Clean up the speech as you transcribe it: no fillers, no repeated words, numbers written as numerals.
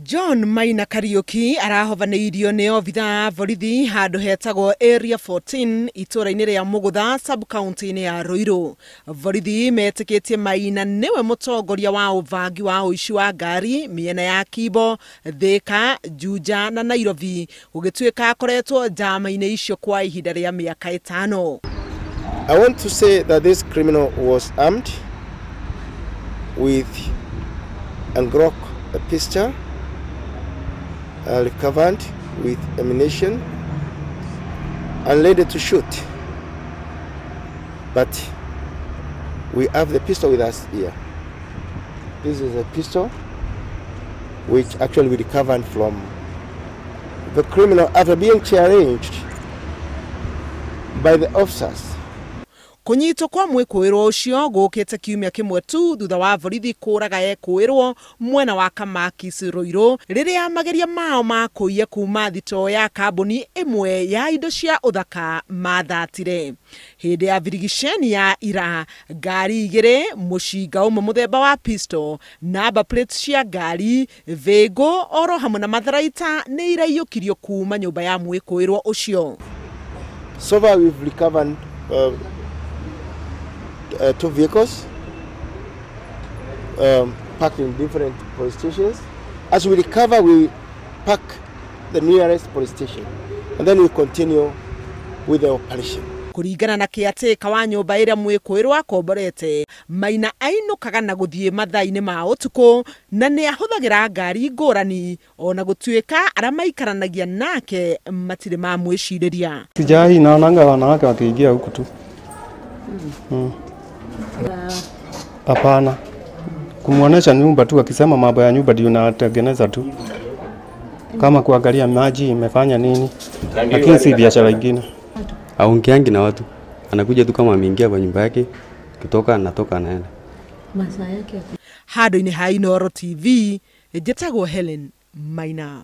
John Maina Kariuki arahobanĩirio nĩ obithaa a borithi handũ hetagwo Area 14 itũũra-inĩ rĩa Mũgũtha sub-county-inĩ ya Ruiru. Borithi metĩkĩtie Maina nĩwe mũtongoria wa ũbangi wa ũici wa ngari mĩena ya Kimbo, Thika, Juja na Nairobi, gũgĩtuĩka akoretwo njama-inĩ icio kwa ihinda rĩa mĩaka 5. I want to say that this criminal was armed with a Glock pistol, recovered with ammunition and ready to shoot. But we have the pistol with us here. This is a pistol which actually we recovered from the criminal after being challenged by the officers. Kũnyitwo kwa mwĩkũĩrwo ũcio gũkĩte kiumia kĩmwe tu thutha wa borithi kũraga ekũĩrwo mwena wa Kamakis Ruiru rĩrĩa mageria mao ma kũiya kuma thitoo ya kambuni ĩmwe ya indo cia ũthaka mathatire. Hĩndĩ ya birigiceni ya ira, ngari 2, mũcinga ũmwe mũthemba wa pistol, number plates cia ngari, vĩngũ oro hamwe na matharaita nĩ iraiyũkirio kuma nyũmba ya mwĩkũĩrwo ũcio. So far we've recovered 2 vehicles parked in different police stations. As we recover, we park the nearest police station and then we continue with the operation. Kũringana na caretaker wa nyũmba ĩrĩa mwĩkũĩrwo akomborete, Maina ainũkaga na gũthiĩ mathaa-inĩ ma ũtukũ na nĩ ahũthagĩra ngari ngũrani ona gũtuĩka arĩa maikaranagia nake matirĩ mamwĩcirĩria. Sijai naonanga wanawake wakiingia huku tu. Hapana, kumuonesha nyumba tu, akisema mambo ya nyumba ndio natengeneza tu, kama kuangalia maji imefanya nini, lakini si biashara nyingine. Haongeangi na watu, anakuja tu kama ameingia kwa nyumba yake, kutoka anatoka anaenda. Masaa yake. Handũ-inĩ ha Inooro TV, njĩtagwo Helen Maina.